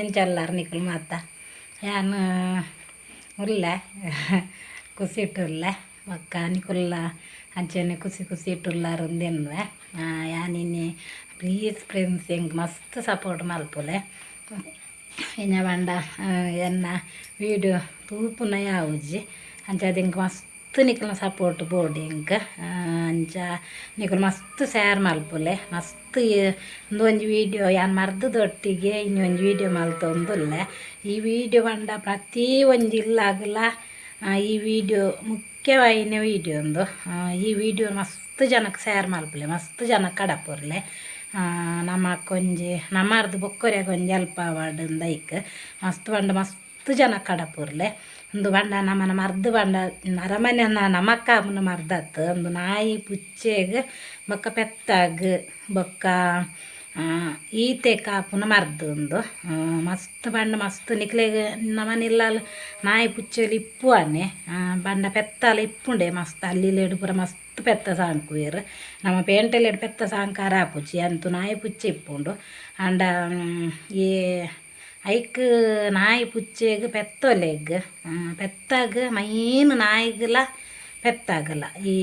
ಎಂಚಲ್ಲಾರ್ ನಿಕುಲು ಮಾತ? ಯಾನ್ ಉಲ್ಲೆ, ಖುಷಿಟುಲ್ಲೆ. ಬೊಕ್ಕ ನಿಕುಲ್ಲ ಅಂಚನೆ ಖುಷಿ ಖುಷಿಟುಲ್ಲಾರ್ ಉಂದೆನ್ನುವೆ. ಯಾನ್ ಇನಿ ಪ್ಲೀಸ್ ಫ್ರೆಂಡ್ಸ್, ಎಂಕ್ ಮಸ್ತ್ ಸಪೋರ್ಟ್ ಮಲ್ಪುಲೆ. ಎಂಚ ಪಂಡ, ಎನ್ನ ವೀಡಿಯೋ ತೂಪುನ ಯಾವುಜಿ. ಅಂಚಾದ್ ಎಂಕ್ ಮಸ್ತ್ ನಿಕಲ್ನ ಸಪೋರ್ಟ್ ಬೋಡು ಎಂಕ್. ಅಂಚ ನಿಕುಲು ಮಸ್ತ್ ಶೇರ್ ಮಲ್ಪುಲೆ ಮಸ್ತ್. ಉಂದು ಒಂಜಿ ವೀಡಿಯೋ ಯಾನ್ ಮರ್ದದೊಟ್ಟಿಗೆ ಇನಿ ಒಂಜಿ ವೀಡಿಯೋ ಮಲ್ತೊಂದುಲ್ಲೆ. ಈ ವೀಡಿಯೋ ಪಂಡ ಪ್ರತಿ ಒಂಜಿ ಇಲ್ಲಾಗಲ ಈ ವೀಡಿಯೋ ಮುಖ್ಯವಾಯಿನ ವೀಡಿಯೋ ಉಂದು. ಈ ವೀಡಿಯೋ ಮಸ್ತ್ ಜನಕ್ಕೆ ಶೇರ್ ಮಲ್ಪುಲೆ, ಮಸ್ತ್ ಜನಕ್ಕೆ ಕಡಪುರ್ಲೆ. ನಮಕೊಂಜಿ ನಮರ್ದು ಬೊಕ್ಕೊರ್ಯಗ್ ಒಂಜಿ ಹೆಲ್ಪ್ ಆವಡ್ ಐಕ್ ಮಸ್ತ್ ಪಂಡ ಮಸ್ತ್ ಜನ ಕಡಪುರ್ಲೆ. ಉಂದು ಪಂಡ ನಮನ ಮರ್ದ್ ಪಂಡ ಅರಮನೆ ನಮಕ್ ಆಪುನ ಮರ್ದತ್. ಉಂದು ನಾಯಿ ಪುಚ್ಚೆಗ್ ಬೊಕ್ಕ ಪೆತ್ತಾಗ್ ಬೊಕ್ಕ ಈತೆಕ್ ಆಪುನ ಮರ್ದ್ ಉಂದು. ಮಸ್ತ್ ಪಂಡ ಮಸ್ತ್ ನಿಕ್ಲೆಗ್ ನಮನ ಇಲ್ಲಲ್ ನಾಯಿ ಪುಚ್ಚೆಲು ಇಪ್ಪುವಾನೆ ಪಂಡ ಪೆತ್ತಲ ಇಪ್ಪುಂಡೆ ಮಸ್ತ್. ಅಲ್ಲಿಲ್ಲೆಡ್ ಪೂರ ಮಸ್ತ್ ಪೆತ್ತ ಸಾಂಕುವೆರ್. ನಮ್ಮ ಪೇಂಟೆಲೆಡ್ ಪೆತ್ತ ಸಾಂಕಾರ ಆಪುಜಿ ಅಂತು ನಾಯಿ ಪುಚ್ಚೆ ಇಪ್ಪುಂಡು. ಆಂಡ ಈ ಐಕ್ ನಾಯಿ ಪುಚ್ಚೆಗ್ ಪೆತ್ತೊಲೆಗ್ ಪೆತ್ತಾಗ್ ಮೈನ್ ನಾಯಿಗ್ಲ ಪೆತ್ತಾಗಲ ಈ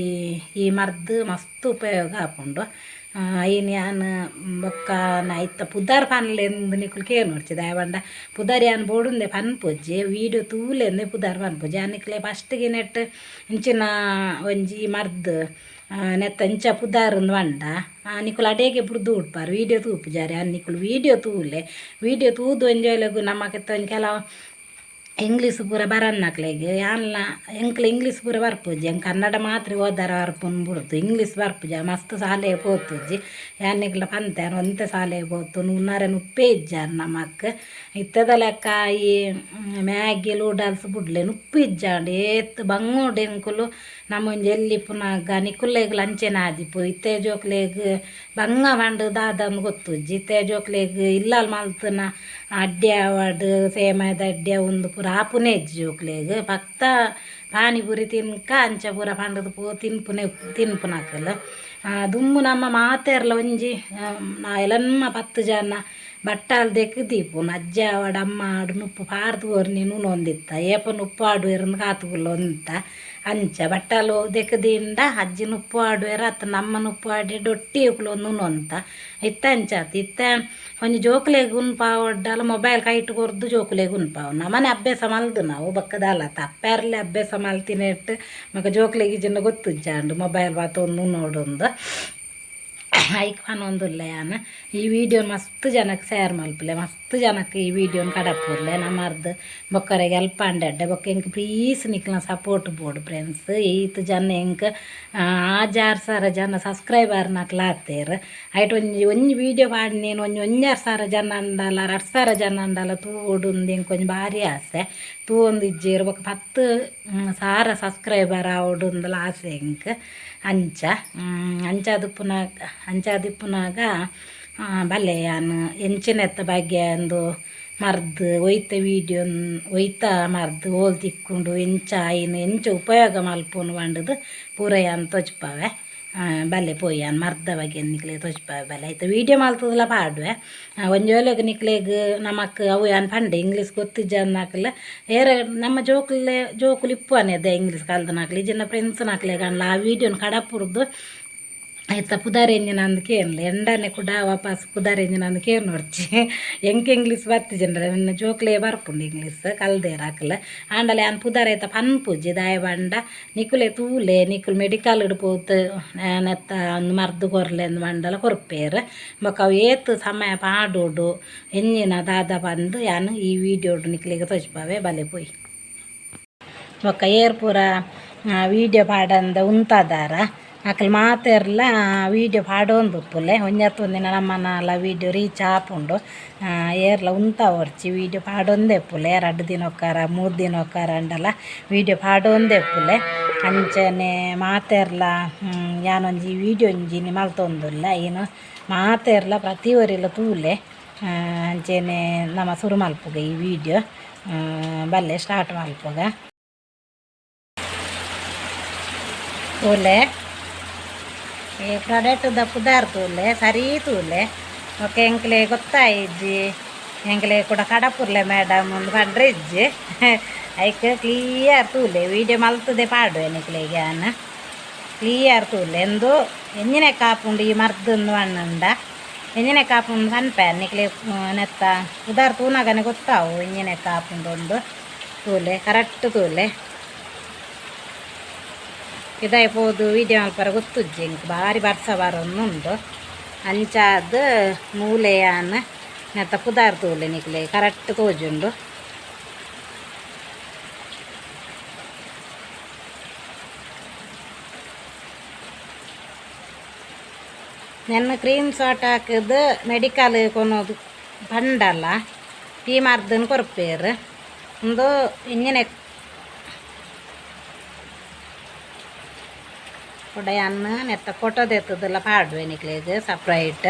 ಈ ಮರ್ದ್ ಮಸ್ತ್ ಉಪಯೋಗ ಆಪುಂಡು. ಐನ್ ಯಾನ್ ಬೊಕ್ಕ ಐತ ಪುದರ್ ಪನ್ಲೆಂದು ನಿಕುಲು ಕೇನೊಡ್ಚಿ. ದಾಯೆ ಪಂಡ ಪುದರ್ ಯಾನ್ ಬೋಡುಂದೆ ಪನ್ಪುಜಿ, ವೀಡಿಯೋ ತೂಲೆಂದೆ ಪುದರ್ ಪನ್ಪುಜಿ. ಯಾನ್ ನಿಕ್ಲೆ ಫಸ್ಟ್ಗೆ ನೆಟ್ ಇಂಚಿನ ಒಂಜಿ ಮರ್ದ್ ನೆತ್ತ ಇಂಚ ಪುದರ್ ಪಂಡ ನಿಕುಲು ಅಡೇಗೆ ಬುಡ್ದು ಉಡ್ಪಾರ್, ವೀಡಿಯೋ ತೂಪುಜಾರ್. ಯಾನ್ ನಿಕುಲು ವೀಡಿಯೋ ತೂಲೆ. ವೀಡಿಯೋ ತೂದು ಒಂಜಿ ವೇಳೆಗು ನಮಕ್ ಒಂಜಿ ಕೆಲವು ಇಂಗ್ಲೀಷ್ ಪೂರ ಬರನ್ನಕ್ಲೆಗ್, ಯಾನ್ಲ ಎಂಕ್ಲ ಇಂಗ್ಲೀಷ್ ಪೂರ ಬರ್ಪುಜಿ. ಎಂಕ್ ಕನ್ನಡ ಮಾತ್ರ ಓದರ ಬರ್ಪುನು ಬುಡ್ದು ಇಂಗ್ಲೀಷ್ ಬರ್ಪುಜಿ. ಮಸ್ತ್ ಶಾಲೆಗ್ ಪೋತುಜಿ. ಯಾನ್ ನಿಕ್ಲ ಪಂತೆ, ಯಾನ್ ಒಂತೆ ಶಾಲೆಗ್ ಪೋತು ಉನ್ನರೆ ನುಪ್ಪೇ ಇಜ್ಜಾರ್ ನಮಕ್. ಇತ್ತೆದ ಲೆಕ್ಕ ಈ ಮ್ಯಾಗಿ ನೂಡಲ್ಸ್ ಬುಡ್ಲೆ, ನುಪ್ಪು ಇಜ್ಜಾಂಡ್ ಏತ್ ಬಂಗೋಡು ಎಂಕುಲು. ನಮ್ಮ ಒಂಜಿ ಎಲ್ಲಿ ಇಪ್ಪುನಗ ನಿಕುಲೆಗ್ಲ ಅಂಚೆನೆ ಆದಿಪ್ಪು. ಇತ್ತೆ ಜೋಕ್ಲೆಗ್ ಬಂಗ ಪಂಡ್ ದಾದಂದ್ ಗೊತ್ತುಜ್ಜಿ. ಇತ್ತೆ ಜೋಕ್ಲೆಗ್ ಇಲ್ಲಲ್ ಮಲ್ತುನ ಅಡ್ಡೆ ಆವಡ್, ಸೇಮದ ಅಡ್ಡೆ, ಉಂದು ಪೂರ ಆಪುನೇ ಇಜ್ಜಿ ಜೋಕ್ಲೆಗ್. ಪಕ್ತ ಪಾನಿಪುರಿ ತಿನ್ಕ ಅಂಚ ಪೂರ ಪಂಡುದು ಪೂ ತಿನ್ಪುನೆ ತಿನ್ಪುನಕುಲು. ದುಂಬು ನಮ್ಮ ಮಾತೆರ್ಲ ಒಂಜಿ ಎಲನ್ಮ 10 ಜನ ಬಟ್ಟಾಲ್ ದೆಕ್ ದೀಪುನು. ಅಜ್ಜ ಆವಡ್ ಅಮ್ಮ ಆವಡ್ ನುಪ್ಪು ಪಾರ್ದ್ ಕೊರ್ನಿ ಉನೊಂದಿತ್ತ. ಏಪ ನುಪ್ಪು ಆಡುವೆರ್ ಕಾತುಗುಲ್ಲ ಅಂಚ ಬಟ್ಟಾಲು ದೆಕ್ ದಿಂಡ ಅಜ್ಜಿ ನುಪ್ಪು ಆಡುವೆರ್ ಅತ್ತ ನಮ್ಮ ನುಪ್ಪು ಆಡಿ ಡೊಟ್ಟಿ ಕುಲೊಂದು ಉನೊಂತ. ಇತ್ತೆ ಅಂಚಾತ್. ಇತ್ತೆ ಒಂಜಿ ಜೋಕ್ಲೆಗ್ ಉನ್ಪಾವೊಡ್ಡಲ ಮೊಬೈಲ್ ಕೈಟ್ ಕೊರ್ದು ಜೋಕುಲೆಗ್ ಉನ್ಪಾವು. ನಮನೆ ಅಭ್ಯಾಸ ಮಲ್ದು ನಾವು ಬೊಕ್ಕ ದಾಲತ ಅಪ್ಪೆರ್ಲೆ ಅಭ್ಯಾಸ ಮಲ್ತಿನೆಟ್ ಬೊಕ್ಕ ಜೋಕ್ಲೆಗ್ ಇಜ್ಜಿಂಡ ಗೊತ್ತುಜ್ಜಾಂಡ್ ಮೊಬೈಲ್ ಬಾತೊಂದು ನೋಡೊಂದು. ಐಕ್ ಪನೊಂದುಲ್ಲೆ ಯಾನ್, ಈ ವೀಡಿಯೋ ಮಸ್ತ್ ಜನಕ್ಕೆ ಶೇರ್ ಮಲ್ಪುಲೆ, ಮಸ್ತ್ ಜನಕ್ಕೆ ಈ ವೀಡಿಯೋನ ಕಡಪುರ್ಲೆ. ನಮರ್ದು ಬೊಕ್ಕರೆಗ್ ಹೆಲ್ಪ್ ಆಂಡ್ ಎಡ್ಡೆ. ಬೊಕ್ಕ ಎಂಕ್ ಪ್ಲೀಸ್ ನಿಕ್ಲ್ನ ಸಪೋರ್ಟ್ ಬೋಡು ಫ್ರೆಂಡ್ಸ್. ಈತ್ ಜನ ಎಂಕ್ 6000 ಜನ ಸಬ್ಸ್ಕ್ರೈಬರ್ ನಕ್ಲು ಆತೇರ್. ಐಟ್ ಒಂಜಿ ಒಂಜಿ ವೀಡಿಯೋ ಪಾಡ್ನೇನು ಒಂಜಿ 1500 ಜನ ಅಂಡಲ 2000 ಜನ ಅಂಡಲ ತೂವೊಡು ಎಂಕ್ ಒಂಜಿ ಭಾರಿ ಆಸೆ. ತೂವೊಂದು ಇಜ್ಜೆರ್. ಬೊಕ್ಕ 10,000 ಸಬ್ಸ್ಕ್ರೈಬರ್ ಆವೊಡು ಅಂದಲ ಆಸೆ ಎಂಕ್. ಅಂಚ ಅಂಚಾದಿಪ್ಪುನಾಗ ಅಂಚಾದಿಪ್ಪುನಾಗ ಬಲ್ಲೆ ಯಾನ್ ಎಂಚಿನೆತ್ತ ಬಗ್ಗೆ ಅಂದು ಮರ್ದ್ ಒಯ್ತ ವೀಡಿಯೋ ಒಯ್ತ ಮರ್ದ್ ಓಲ್ ತಿಕ್ಕುಂಡು, ಎಂಚ ಐನ್ ಎಂಚ ಉಪಯೋಗ ಮಲ್ಪುನು ಪಂಡುದು ಪೂರ ಯಾನ್ ತೋಜ್ಪಾವೆ. ಬಲ್ಲೆ ಪೋಯಿ, ಯಾನ್ ಮರ್ದ ಬಗ್ಗೆ ನಿಕ್ಲೆಗ್ ತೋಜ್ಪಾವೆ ಬಲ್ಲೆ. ಐತ ವೀಡಿಯೋ ಮಲ್ತದಲ ಪಾಡುವೆ. ಒಂಜಿ ವೇಳೆಗ್ ನಿಕ್ಲೆಗ್ ನಮಕ್ ಅವು ಯಾನ್ ಪಂಡೆ ಇಂಗ್ಲೀಷ್ ಗೊತ್ತಿಜ್ಜನ್ನಕಲ್ ಏರ ನಮ್ಮ ಜೋಕುಲೆ ಜೋಕುಲು ಇಪ್ಪುವನೆ ಅದೇ ಇಂಗ್ಲೀಷ್ ಕಲ್ದನಕ್ಲು ಇಜ್ಜಿಂಡ ಫ್ರೆಂಡ್ಸ್ ನಕ್ಲೆಗ್ ಆ ವೀಡಿಯೋನ ಕಡಪುರ್ದು ಐತ ಪುದರ್ ಎಂಜಿನ ಅಂದ್ ಕೇನ್ಲೆ. ಎಂಡನೆ ಕೂಡ ವಾಪಸ್ ಪುದರ್ ಎಂಜಿನ ಅಂದ್ ಕೇನೊರ್ಚಿ. ಎಂಕ್ ಇಂಗ್ಲೀಷ್ ಬತ್ತಿಜಂಡ ನನ್ನ ಜೋಕ್ಲೆ ಬರ್ಪುಂಡು ಇಂಗ್ಲೀಷ್ ಕಲ್ದೇರ್ ಅಕ್ಲ್. ಆಂಡಲ ಯಾನ್ ಪುದರ್ ಐತ ಪನ್ಪುಜಿ. ದಾಯೆ ಪಂಡ ನಿಕುಲೆ ತೂಲೆ, ನಿಕುಲು ಮೆಡಿಕಲ್ ಪೋತು ನೆತ್ತ ಅಂದ್ ಮರ್ದ್ ಕೊರ್ಲೆ ಅಂದ್ ಪಂಡಲ ಕೊರ್ಪೇರ್. ಬೊಕ್ಕ ಅವು ಏತ್ ಸಮಯ ಪಾಡೋಡು, ಎಂಜಿನ ದಾದ ಪಂದ್ ಯಾನ್ ಈ ವೀಡಿಯೋಡು ನಿಕ್ಲೆಗ್ ತೋಜ್ಪಾವೆ. ಬಲೆ ಪೋಯಿ. ಬೊಕ್ಕ ಏರ್ ಪೂರ ವೀಡಿಯೋ ಪಾಡಂದ ಉಂತಾದಾರ ಅಕಲ್ ಮಾತೆರ್ಲ ವೀಡಿಯೋ ಪಾಡೊಂದುಪ್ಪುಲೆ. ಒಂಜತ್ತು ಒಂದಿನ ನಮ್ಮನಲ ವೀಡಿಯೋ ರೀಚ್ ಆಪುಂಡು. ಏರ್ಲ ಉಂತಾವೊರ್ಚಿ, ವೀಡಿಯೋ ಪಾಡೊಂದೇ ಇಪ್ಪುಲೆ. 2 ದಿನೊಕ್ಕಾರ 3 ದಿನೊಕ್ಕಾರ ಅಂಡಲ ವೀಡಿಯೋ ಪಾಡೊಂದೇ ಇಪ್ಪುಲೆ. ಅಂಚನೆ ಮಾತೆರ್ಲ ಯಾನೊಂಜಿ ವೀಡಿಯೋ ಒಂಜಿ ಮಲ್ತೊಂದುಲ್ಲೆ, ಐನ್ ಮಾತೆರ್ಲ ಪ್ರತಿ ಒರಿಲ ತೂಲೆ. ಅಂಚನೆ ನಮ ಸುರು ಮಲ್ಪುಗ ಈ ವೀಡಿಯೋ. ಬಲ್ಲೆ, ಸ್ಟಾರ್ಟ್ ಮಲ್ಪುಗ. ತೂಲೆ, ಈ ಪ್ರಾಡಕ್ಟ್ ದ ಪುದಾರ್ ತೂಲೆ, ಸರಿ ತೂಲೆ. ಓಕೆ, ಎಂಕ್ಲೆ ಗೊತ್ತಾಯಿಜ್ಜಿ. ಎಂಕಲೆ ಕೂಡ ಕಡಪುರ್ಲೆ ಮೇಡಮ್ ಒಂದು ಪಂಡ್ರೆ ಇಜ್ಜಿ ಐಕ್ ಕ್ಲಿಯರ್ ತೂಲೆ ವೀಡಿಯೋ ಮಲ್ತದೆ ಪಾಡುವೆ ನಿಕ್ಲೆಗ್ ಯಾನ್ ಕ್ಲಿಯರ್ ತೂಲೆ ಎಂದು ಎಂಜಿನ ಕಾಪುಂಡು ಈ ಮರ್ದೊಂದು ಮಣ್ಣುಂಡ ಎಂಜಿನ ಕಾಪುಂಡು ಪನ್ಪೆ ನಿಕ್ಲೆ ನೆತ್ತ ಉದಾರ್ ತೂನಗನೆ ಗೊತ್ತಾವು ಎಂಜಿನ ಕಾಪುಂಡು ಉಂದು ತೂಲೆ ಕರೆಕ್ಟ್ ತೂಲೆ ಇದಾಯಿ ಪೋದು ವೀಡಿಯೋ ಮಲ್ಪರ ಗೊತ್ತುಜ್ಜಿ ಎಂಕ್ ಬಾರಿ ಬರ್ಸ ಬರೊಂದುಂಡು ಅಂಚಾದ್ ಮೂಲೆ ಯಾನ್ ನೆತ್ತ ಪುದಾರ್ ತೂಲೆ ನಿಕ್ಲೆ ಕರೆಕ್ಟ್ ತೋಜುಂಡು. ನೆನ್ನ ಕ್ರೀಮ್ ಸಾಟ್ ಹಾಕಿದ್ ಮೆಡಿಕಲ್ ಕೊನೊದು ಪಂಡಲ ಈ ಮರ್ದನ್ ಕೊರ್ಪೇರು ಉಂದು ಇಂಜಿನ ಕುಡ ಯಾನ್ ನೆತ್ತ ಫೋಟೋ ದೆತ್ತುದೆಲ್ಲ ಪಾಡುವೆ ನಿಕ್ಲೆಗ್ ಸಪ್ರೇಟ್.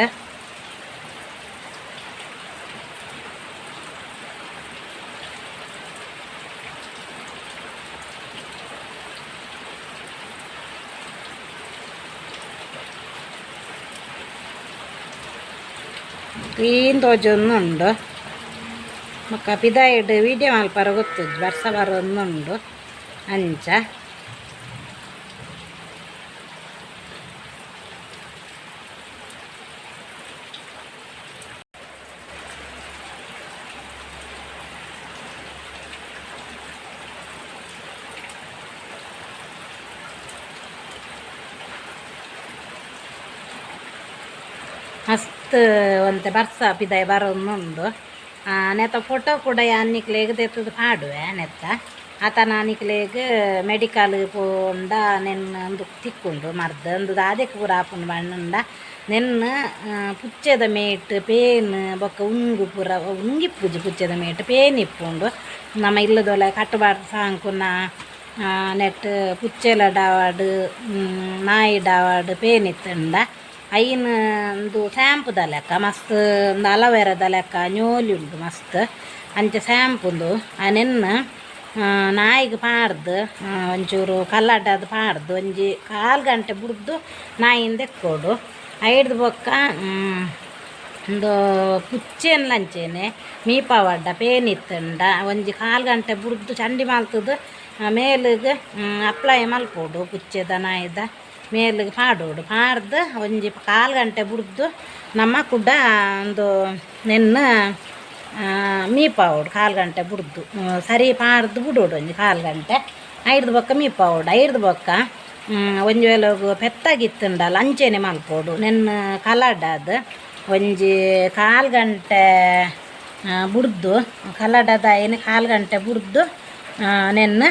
ಕ್ಲೀನ್ ತೋಜೊಂದುಂಡು ಬೊಕ್ಕ ಪಿದಾಯಿಡ್ ವೀಡಿಯೋ ಮಲ್ಪರ ಗೊತ್ತುಜ್ಜಿ ಬರ್ಸ ಬರೊಂದುಂಡು ಅಂಚ. ಮಸ್ತ್ ಒಂತೆ ಬರ್ಸ ಪಿದಾಯಿ ಬರೊಂದುಂಡು ನೆತ್ತ ಫೋಟೋ ಕೂಡ ಯಾನ್ ನಿಕ್ಲೆಗ್ ದೆತ್ತುದು ಪಾಡುವೆ ನೆತ್ತ ಆತನ ನಿಕ್ಲೆಗ್ ಮೆಡಿಕಲ್ ಪೋಂಡ ನೆನ್ನ್ ಉಂದು ತಿಕ್ಕುಂಡು ಮರ್ದ್ ಉಂದು ದಾದೆಕ್ ಪೂರ ಆಪುಂಡು ಪಂಡ ನೆನ್ನ್ ಪುಚ್ಚೆದ ಮೇಟ್ ಪೇನ್ ಬೊಕ್ಕ ಉಂಗು ಪೂರ ಉಂಗಿಪ್ಪುಜಿ ಪುಚ್ಚೆದ ಮೇಟ್ ಪೇನ್ ಇಪ್ಪುಂಡು ನಮ ಇಲ್ಲದೊಲ ಕಟ್ಟುಬಾರ್ದು ಸಾಂಕುನ ನೆಟ್ ಪುಚ್ಚೆಲ ಡಾವಡ್ ನಾಯಿ ಡಾವಡ್ ಪೇನ್ ಇತ್ತುಂಡ ಐನ್ ಉಂದು ಶಾಂಪುದ ಲೆಕ್ಕ ಮಸ್ತ್ ಉಂದು ಅಲೋವೆರಾದ ಲೆಕ್ಕ ಞೋಲಿ ಉಂಡು ಮಸ್ತ್ ಅಂಚ ಶಾಂಪುಂದು ನೆನ್ನ್ ನಾಯಿಗ್ ಪಾಡ್ದ್ ಒಂಚೂರು ಕಲ್ಲಡ್ಡಾದ್ ಪಾಡ್ದ್ ಒಂಜಿ ಕಾಲು ಗಂಟೆ ಬುಡ್ದು ನಾಯಿನ್ ದೆಕ್ಕೊಡು ಐಡ್ದ್ ಬೊಕ್ಕ ಉಂದು ಪುಚ್ಚೆನ್ಲ ಅಂಚೆನೆ ಮೀಪಾವಡ್ಡ ಪೇನ್ ಇತ್ತುಂಡ ಒಂಜಿ ಕಾಲು ಗಂಟೆ ಬುಡ್ದು ಚಂಡಿ ಮಲ್ತುದು ಮೇಲುಗ್ ಅಪ್ಲೈ ಮಲ್ಪೊಡು ಪುಚ್ಚೆದ ನಾಯಿದ ಮೇಲುಗ್ ಪಾಡೊಡು ಪಾಡ್ದ್ ಒಂಜಿ ಕಾಲು ಗಂಟೆ ಬುಡ್ದು ನಮ್ಮ ಕುಡ ಉಂದು ನೆನ್ನ್ ಮೀಪಾವೊಡು ಕಾಲು ಗಂಟೆ ಬುಡ್ದು ಸರಿ ಪಾಡ್ದು ಬುಡೊಡು ಒಂಜಿ ಕಾಲು ಗಂಟೆ ಐಡ್ದ್ ಬೊಕ್ಕ ಮೀಪಾವೊಡು ಐಡ್ದ್ ಬೊಕ್ಕ ಒಂಜಿ ವೇಳೆಗ್ ಪೆತ್ತಗಿತ್ತುಂಡಲ ಅಂಚೆನೆ ಮಲ್ಪೊಡು ನೆನ್ನ್ ಕಲಡಾದ್ ಒಂಜಿ ಕಾಲು ಗಂಟೆ ಬುಡ್ದು ಕಲಡದಾಯಿನ ಕಾಲು ಗಂಟೆ ಬುಡ್ದು ನೆನ್ನ್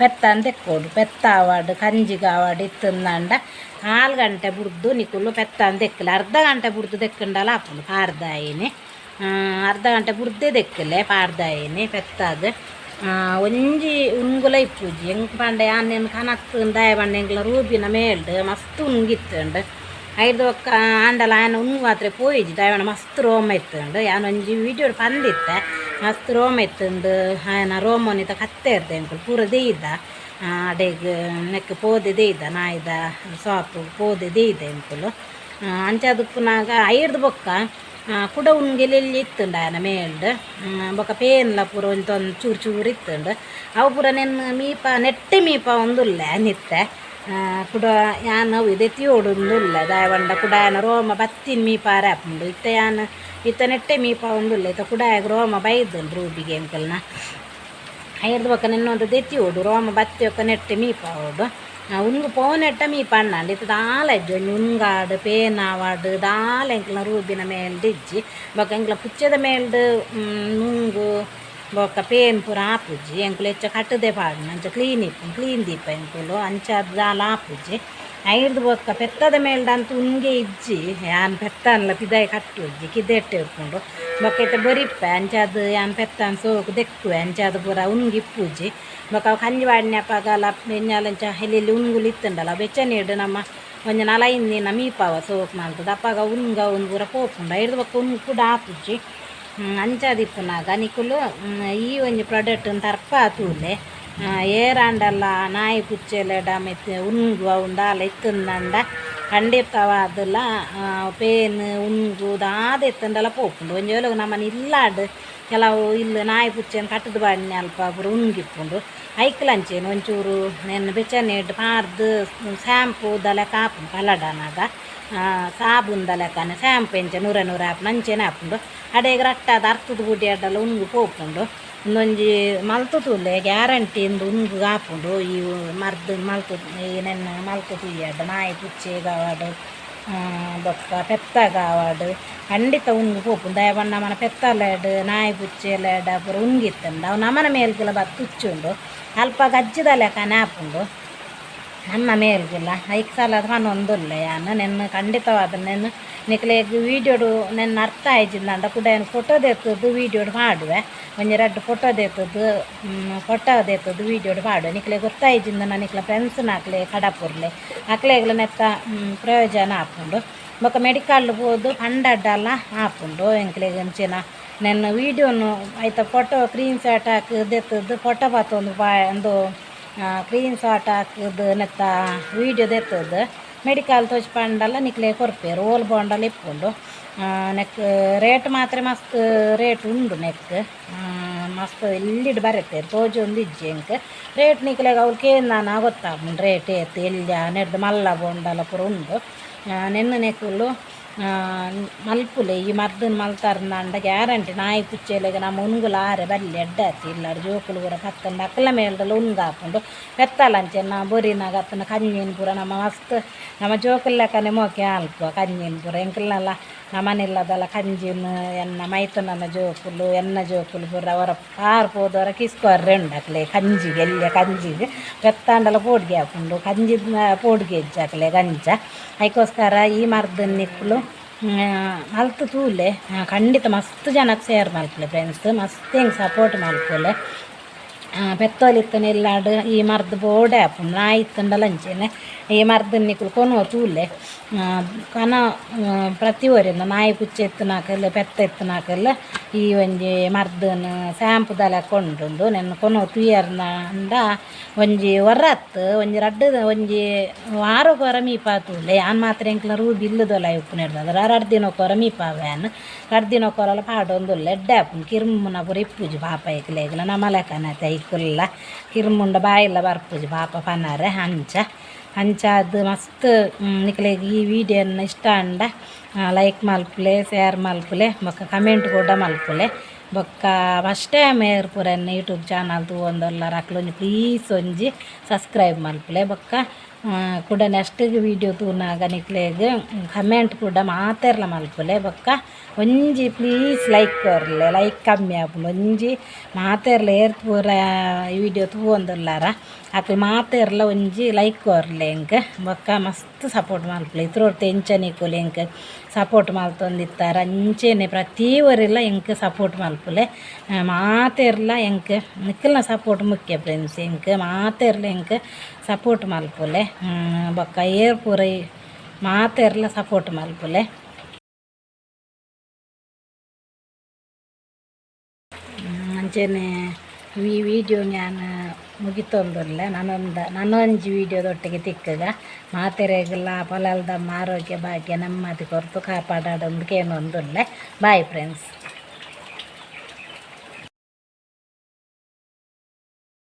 ಪೆತ್ತನ್ ದೆಕ್ಕೊಡು ಪೆತ್ತ ಆವಡ್ ಕಂಜಿಗ್ ಆವಡ್ ಇತ್ತುಂದಾಂಡ ಕಾಲು ಗಂಟೆ ಬುಡ್ದು ನಿಕುಲು ಪೆತ್ತನ್ ದೆಕ್ಕಲೆ ಅರ್ಧ ಗಂಟೆ ಬುಡ್ದು ದೆಕ್ಕುಂಡಲ ಆಪುಂಡು ಪಾಡ್ದಾಯಿನಿ ಅರ್ಧ ಗಂಟೆ ಬುಡ್ದೇ ದೆಕ್ಕಲೆ ಪಾಡ್ದಾಯಿನಿ ಪೆತ್ತಾಗ್ ಒಂಜಿ ಉಂಗುಲ ಇಪ್ಪುಜಿ ಎಂಕ್ ಪಂಡ ಯಾನ್ ನೆನ್ ಕನತ್ ದಾಯೆ ಪಂಡ ಎಂಕ್ಲ ರೂಬಿನ ಮೇಲ್ಡ್ ಮಸ್ತ್ ಉಂಗಿತ್ತುಂಡು ಐಡ್ದ್ ಬೊಕ್ಕ ಆಂಡಲ ಆಯನ ಉಂಗು ಮಾತ್ರ ಪೋಯಿಜಿ ದಾಯೆ ಪಂಡ ಮಸ್ತ್ ರೋಮ ಇತ್ತುಂಡು ಯಾನ್ ಒಂಜಿ ವೀಡಿಯೋಡ್ ಪಂದಿತ್ತೆ ಮಸ್ತ್ ರೋಮ ಇತ್ತುಂಡು ಆಯನ ರೋಮನಿತ ಕತ್ತೆರ್ದೆ ಎಂಕುಲು ಪೂರ ದೆಯ್ದ ಅಡೆಗ್ ನೆಕ್ಕ್ ಪೋದೆ ದೆಯ್ದ ನಾಯಿದ ಸಾಪು ಪೋದೆ ದೆಯ್ದ ಎಂಕುಲು ಅಂಚಾದ್ ಉಪ್ಪುನಾಗ ಐಡ್ದ್ ಬೊಕ್ಕ ಕುಡ ಉಂಗಿಲ್ ಎಲ್ಲಿ ಇತ್ತುಂಡು ಆಯನ ಮೇಲ್ಡ್ ಬೊಕ್ಕ ಪೇನ್ಲ ಪೂರ ಒಂಜಿ ಚೂರು ಚೂರು ಇತ್ತುಂಡು ಅವು ಪೂರ ನೆನ್ನ್ ಮೀಪ ನೆಟ್ಟೆ ಮೀಪ ಉಲ್ಲೆ ನಿತ್ತೆ ಕುಡ ಯಾನ್ ಅವು ದೆತ್ತಿಯೋಡುಂದುಲ್ಲೆ ದಾಯೆ ಪಂಡ ಕುಡ ಆಯನ ರೋಮ ಬತ್ತಿನ ಮೀಪಾರೆ ಆಪುಂಡು ಇತ್ತೆ ಯಾನ್ ಇತ್ತೆ ನೆಟ್ಟೆ ಮೀಪ ಉಂದುಲ್ಲೆ ಇತ್ತೆ ಕುಡ ಆಯಗ್ ರೋಮ ಬೈದುಂಡು ರೂಬಿಗೆ ಎಂಕಲ್ನ ಐಡ್ದ್ ಬೊಕ್ಕ ನೆನ್ನೊಂದು ದೆತ್ತಿಯೋಡು ರೋಮ ಬತ್ತಿ ಬೊಕ್ಕ ನೆಟ್ಟೆ ಮೀಪಾವೊಡು ಉಂಗು ಪೋನೆಟ್ಟ ಮೀಪ ಅಣ್ಣಾಂಡ್ ಇತ್ತೆ ದಾಲ ಇಜ್ಜಿ ಒಂಜಿ ಉಂಗಾಡ್ ಪೇನಾವಡ್ ದಾಲ ಎಂಕ್ಲ್ನ ರೂಬಿನ ಮೇಲ್ಡ್ ಇಜ್ಜಿ ಬೊಕ್ಕ ಎಂಕ್ಲ ಪುಚ್ಚೆದ ಮೇಲ್ಡ್ ನುಂಗು ಬೊಕ್ಕ ಪೇನ್ ಪೂರ ಆಪುಜಿ ಎಂಕುಲು ಹೆಚ್ಚ ಕಟ್ಟುದೆ ಪಾಡುನ ಅಂಚ ಕ್ಲೀನ್ ಇಪ್ಪುಂಡು ಕ್ಲೀನ್ ದೀಪ ಎಂಕುಲು ಅಂಚ ದಾಲ ಆಪುಜಿ ಐಡ್ದ್ ಬೊಕ್ಕ ಪೆತ್ತದ ಮೇಲ್ಡ್ ಅಂತು ಉಂಗೆ ಇಜ್ಜಿ ಯಾನ್ ಪೆತ್ತನ್ಲ ಪಿದಾಯಿ ಕಟ್ಟುಜಿ ಕಿದೆಟ್ಟೆ ಉಪ್ಪುಂಡು ಬೊಕ್ಕ ಇತ್ತೆ ಬರಿಪ್ಪೆ ಅಂಚಾದ್ ಯಾನ್ ಪೆತ್ತನ್ ಸೋಕು ದೆಕ್ಕುವೆ ಅಂಚಾದ್ ಪೂರ ಉಂಗು ಇಪ್ಪುಜಿ ಬೊಕ್ಕ ಅವು ಕಂಜಿ ಪಾಡ್ನಪಗಲ ಎಂಜಾಲ ಅಂಚ ಎಲ್ಲಿ ಉಂಗುಲು ಇತ್ತುಂಡಲ ಬೆಚ್ಚ ನೀರ್ಡ್ ನಮ್ಮ ಒಂಜಿ ನಾಲೈನ್ ದಿನ ಮೀಪಾವ ಸೋಕು ಮಲ್ತುದು ಅಪಗ ಉಂಗು ಅವುಂದು ಪೂರ ಪೋಪುಂಡು ಐಡ್ದ್ ಬೊಕ್ಕ ಉಂಗು ಕೂಡ ಆಪುಜಿ ಅಂಚಾದ್ ಇಪ್ಪುನಗ ನಿಕುಲು ಈ ಒಂಜಿ ಪ್ರಾಡಕ್ಟ್ ತರ್ಪ ತೂಲೆ ಏರಾಂಡಲ ನಾಯಿ ಪುಚ್ಚೆಲೆಡ ಮಿತ್ತ್ ಉಂಗು ಅವು ದಾಲ ಇತ್ತುಂದಂಡ ಖಂಡಿತವಾದಲ ಪೇನ್ ಉಂಗು ದಾದ ಇತ್ತುಂಡಲ ಪೋಪುಂಡು. ಒಂಜಿ ವೇಳೆ ನಮ್ಮನ ಇಲ್ಲಾಡ್ ಕೆಲವು ಇಲ್ಲ ನಾಯಿ ಪುಚ್ಚೆನ್ ಕಟ್ಟುದು ಬಾಡಿನ ಅಲ್ಪ ಪೂರ ಉಂಗಿಪ್ಪುಂಡು. ಐಕ್ಲಂಚೇನು ಒಂಚೂರು ನೆನ್ ಬೆಚ್ಚನೇಡ್ ಪಾರ್ದು ಶಾಂಪೂದ ಲೆಕ್ಕ ಆಪುಂಡು. ಪಲಡನಾಗ ಸಾಬೂನ್ದ ಲೆಕ್ಕನೆ ಶಾಂಪು ಎಂಚ ನೂರ ನೂರ ಆಪುಂಡು ಅಂಚೆನೆ ಆಪುಂಡು. ಅಡೆಗ್ ರಟ್ಟಾದ ಅರ್ತದ ಗುಡಿ ಅಡ್ಡಲ ಉಂಗು ಪೋಪುಂಡು. ಉಂದೊಂಜಿ ಮಲ್ತು ತೂಲೆ ಗ್ಯಾರಂಟಿ ಇಂದು ಉಂಗು ಆಪುಂಡು. ಈ ಮರ್ದು ಮಲ್ತು ಈ ನೆನ್ನ ಮಲ್ತು ತೂಯಡ್ ನಾಯಿ ಪುಚ್ಚೆಗಾವಡ್ ಬೊಕ್ಕ ಪೆತ್ತಗಾವಡ್ ಖಂಡಿತ ಉಂಗು ಪೋಪುಂಡು. ದಾಯೆ ಪಂಡ ನಮನ ಪೆತ್ತಲೆಡ್ ನಾಯಿ ಪುಚ್ಚೆಲೆಡ್ ಪೂರ ಉಂಗಿತ್ತುಂಡ ಅವು ನಮನ ಮೇಲ್ಗೆಲ ಬತ್ತ್ ತುಚ್ಚುಂಡು. ಅಲ್ಪ ಗಜ್ಜಿದ ಲೆಕ್ಕನೆ ಆಪುಂಡು ನಮ್ಮ ಮೇಲ್ಗೆಲ. ಐಕ್ ಸಲ ಪನೊಂದುಲ್ಲೆ ಯಾನ್ ನೆನ್ನ ಖಂಡಿತವಾದ ನೆನ್ ನಿಕ್ಲೆಗ್ ವೀಡಿಯೋಡು ನೆನ್ನ ಅರ್ಥ ಆಯ್ಜಿಂದಾಂಡ ಕುಡ ಯಾನ್ ಫೋಟೋ ದೆತ್ತದು ವೀಡಿಯೋಡು ಪಾಡುವೆ. ಒಂಜಿ ರಡ್ಡ್ ಫೋಟೋ ದೆತ್ತದು ಫೋಟೋ ದೆತ್ತದು ವೀಡಿಯೋಡು ಪಾಡುವೆ. ನಿಕ್ಲೆಗ್ ಗೊತ್ತಾಯ್ಜಿಂದ ನಿಕ್ಲ ಫ್ರೆಂಡ್ಸ್ನಕ್ಲೆ ಕಡಪುರ್ಲೆ ಅಕ್ಲೆಗ್ಲ ನೆತ್ತ ಪ್ರಯೋಜನ ಆಪುಂಡು. ಬೊಕ್ಕ ಮೆಡಿಕಲ್ ಪೋದು ಪಂಡಡ್ಡಲ ಆಪುಂಡು. ಎಂಕ್ಲೆಗ್ ಅಂಚಿನ ನೆನ್ನ ವೀಡಿಯೋನು ಐತ photo screen shot ಹಾಕಿ ದೆತ್ತದು ಫೋಟೋ ಪತ್ತೊಂದು ಉಂದು ಸ್ಕ್ರೀನ್ ಶಾಟ್ ಹಾಕುದು ನೆತ್ತ ವೀಡಿಯೋ ದೆತ್ತದು ಮೆಡಿಕಲ್ ತೋಜ್ ಪಂಡಲ ನಿಕ್ಲೆ ಕೊರ್ಪೆರ್. ಓಲ್ ಬೋಂಡಲ ಇಪ್ಪುಂಡು. ನೆಕ್ ರೇಟ್ ಮಾತ್ರ ಮಸ್ತ್ ರೇಟ್ ಉಂಡು. ನೆಕ್ ಮಸ್ತ್ ಎಲ್ಲಿಡ್ ಬರೆತೆರ್ ತೋಜೊಂದು ಇಜ್ಜಿ ಎಂಕ್ ರೇಟ್. ನಿಕ್ಲೆಗ್ ಅವ್ಲು ಕೇಂದಾನ ಗೊತ್ತಾಪುಂಡು ರೇಟ್ ಏತ್ ಎಲ್ಯ ನೆಡ್ದು ಮಲ್ಲ ಬೋಂಡಲ ಪೂರ ಉಂಡು. ನೆನ್ನ ನೆಕುಲು ಮಲ್ಪುಲೆ ಈ ಮರ್ದನ್ ಮಲ್ತಾರ್ಂದಾಂಡ ಗ್ಯಾರಂಟಿ ನಾಯಿ ಪುಚ್ಚೆಲೆಗ್ ನಮ್ಮ ಉಂಗುಲ ಆರೆ ಬಲ್ಲಿ ಎಡ್ಡೆ ಆತಿ. ಇಲ್ಲಡ್ ಜೋಕುಲು ಪೂರ ಪತ್ತಂಡ ಅಕ್ಲ ಮೇಲ್ಡಲ ಉಂಗಾಪುಂಡು. ಪೆತ್ತಲ ಅಂಚೆನ ಬೊರಿನಾಗ ಅತ್ತಂಡ ಕಂಜಿನ್ ಪೂರ ನಮ್ಮ ಮಸ್ತ್ ನಮ್ಮ ಜೋಕುಲು ಲೆಕ್ಕನೆ ಮೋಕೆ ಅಲ್ಪ ಕಂಜಿನ್ ಪೂರ. ಎಂಕಲ್ನಲ ನಮನಿಲ್ಲದಲ ಕಂಜಿನ್ ಎನ್ನ ಮೈತುನನ ಜೋಕುಲು ಎನ್ನ ಜೋಕುಲು ಪೂರ ಅವರ ಪಾರ್ ಪೋದವರ ಕಿಸ್ಕೊರ್ರೆ ಉಂಡು ಅಕ್ಲೆ ಕಂಜಿಗೆ ಎಲ್ಯ ಕಂಜಿಗೆ. ಪೆತ್ತಾಂಡಲ ಪೋಡ್ಗೆ ಆಪುಂಡು, ಕಂಜಿ ಪೋಡ್ಗೆ ಇಜ್ಜಿ ಅಕ್ಲೆಗ್ ಅಂಚ. ಐಕೋಸ್ಕರ ಈ ಮರ್ದನ್ ನಿಕುಲು ಮಲ್ತ್ ತೂಲೆ. ಖಂಡಿತ ಮಸ್ತ್ ಜನಕ್ಕೆ ಶೇರ್ ಮಲ್ಪುಲೆ ಫ್ರೆಂಡ್ಸ್, ಮಸ್ತ್ ಹೆಂಗೆ ಸಪೋರ್ಟ್ ಮಲ್ಪುಲೆ. ಪೆತ್ತೋಲಿತ್ತನ ಇಲ್ಲಾಡ್ ಈ ಮರ್ದ್ ಬೋಡೆ ಆಪುಂಡು. ನಾಯಿ ಇತ್ತುಂಡಲ ಅಂಚೆನೆ ಈ ಮರ್ದನ್ ನಿಕುಲು ಕೊನೊ ತೂಲೆ. ಕನ ಪ್ರತಿ ಒರಿನ ನಾಯಿ ಪುಚ್ಚೆ ಇತ್ತುನಕಲ್ ಪೆತ್ತ ಇತ್ತುನಕಲ್ ಈ ಒಂಜಿ ಮರ್ದನ್ ಶಾಂಪುದ ಲೆಕ್ಕ ಉಂಡು. ನೆನ್ನ ಕೊನೊ ತೂಯರ್ನಾಂಡ ಒಂಜಿ ಒರತ್ ಒಂಜಿ ರಡ್ಡ್ ಒಂಜಿ ವಾರೊಗೊರ ಮೀಪಾ ತೂಲೆ. ಯಾನ್ ಮಾತ್ರ ಎಂಕ್ಲ ರೂಬಿ ಇಲ್ಲದೊಲ ಉಪ್ಪುನೆರ್ದ್ ರಡ್ಡ್ ದಿನಕ್ಕೊರ ಮೀಪಾವೆ ಯಾನ್. ರಡ್ಡ್ ದಿನಕ್ಕೊರಲ ಪಾಡೊಂದುಲ್ಲೆ. ಎಡ್ಡೆ ಆಪುಂಡು. ಕಿರ್ಮುನ ಪೂರ ಇಪ್ಪುಜಿ ಪಾಪ ಐಕ್ಲೆಗ್ಲ. ನಮ ಲೆಕ್ಕನೆ ಐಕುಲ್ಲ ಕಿರ್ಮುಂಡ ಬಾಯಿಲ ಬರ್ಪುಜಿ ಪಾಪ ಪನರೆ. ಅಂಚ ಅಂಚಾದ್ ಮಸ್ತ್ ನಿಕ್ಲೆಗ್ ಈ ವೀಡಿಯೋನ ಇಷ್ಟ ಆಂಡ ಲೈಕ್ ಮಲ್ಪುಲೆ, ಶೇರ್ ಮಲ್ಪುಲೆ, ಬೊಕ್ಕ ಕಮೆಂಟ್ ಕೂಡ ಮಲ್ಪುಲೆ. ಬೊಕ್ಕ ಫಸ್ಟ್ ಟೈಮ್ ಏರ್ ಪೂರ ಎನ್ನ ಯೂಟ್ಯೂಬ್ ಚಾನಲ್ ತೂವೊಂದುಲ್ಲಾರ ಅಕ್ಲು ಒಂಜಿ ಪ್ಲೀಸ್ ಒಂಜಿ ಸಬ್ಸ್ಕ್ರೈಬ್ ಮಲ್ಪುಲೆ. ಬೊಕ್ಕ ಕೂಡ ನೆಕ್ಸ್ಟ್ ವೀಡಿಯೋ ತೂನಾಗ ನಿಕ್ಲೆಗ್ ಕಮೆಂಟ್ ಕೂಡ ಮಾತೆರ್ಲ ಮಲ್ಪುಲೆ. ಬೊಕ್ಕ ಒಂಜಿ ಪ್ಲೀಸ್ ಲೈಕ್ ಕೊರ್ಲೆ, ಲೈಕ್ ಕಮ್ಮಿ ಆಪುಂಡು. ಒಂಜಿ ಮಾತೆರ್ಲ ಏರ್ ಪೂರ ವೀಡಿಯೋ ತೂವೊಂದುಲ್ಲಾರ ಅಕ್ಲು ಮಾತೆರ್ಲ ಒಂಜಿ ಲೈಕ್ ಕೊರ್ಲೆ ಎಂಕ್. ಬೊಕ್ಕ ಮಸ್ತ್ ಸಪೋರ್ಟ್ ಮಲ್ಪುಲೆ. ಇತ್ರೊರ್ತು ಎಂಚ ನಿಕುಲು ಎಂಕ್ ಸಪೋರ್ಟ್ ಮಲ್ತೊಂದಿತ್ತಾರೆ ಅಂಚೆನೆ ಪ್ರತಿ ಒರಿಲ ಎಂಕ್ ಸಪೋರ್ಟ್ ಮಲ್ಪುಲೆ. ಮಾತೆರ್ಲ ಎಂಕ್ ನಿಕಲ್ನ ಸಪೋರ್ಟ್ ಮುಖ್ಯ ಫ್ರೆಂಡ್ಸ್. ಎಂಕ್ ಮಾತೆರ್ಲ ಎಂಕ್ ಸಪೋರ್ಟ್ ಮಲ್ಪುಲೆ. ಬೊಕ್ಕ ಏರ್ ಪೂರ ಮಾತೆರ್ಲ ಸಪೋರ್ಟ್ ಮಲ್ಪುಲೆ. ಅಂಚೆನೆ ಈ ವೀಡಿಯೋ ಯಾನ್ ಮುಗಿತೊಂದುಲ್ಲೆ. ನಾನೊಂದು ನನೊಂಜಿ ವೀಡಿಯೋದೊಟ್ಟಿಗೆ ತಿಕ್ಕಗ. ಮಾತೆರೆಗ್ಲ ಪೊಲಲ್ದಮ್ಮ ಆರೋಗ್ಯ ಭಾಗ್ಯ ನೆಮ್ಮದಿ ಕೊರ್ತು ಕಾಪಾಡಾಡೊಂದು ಕೇನೊಂದುಲ್ಲೆ. Bye friends.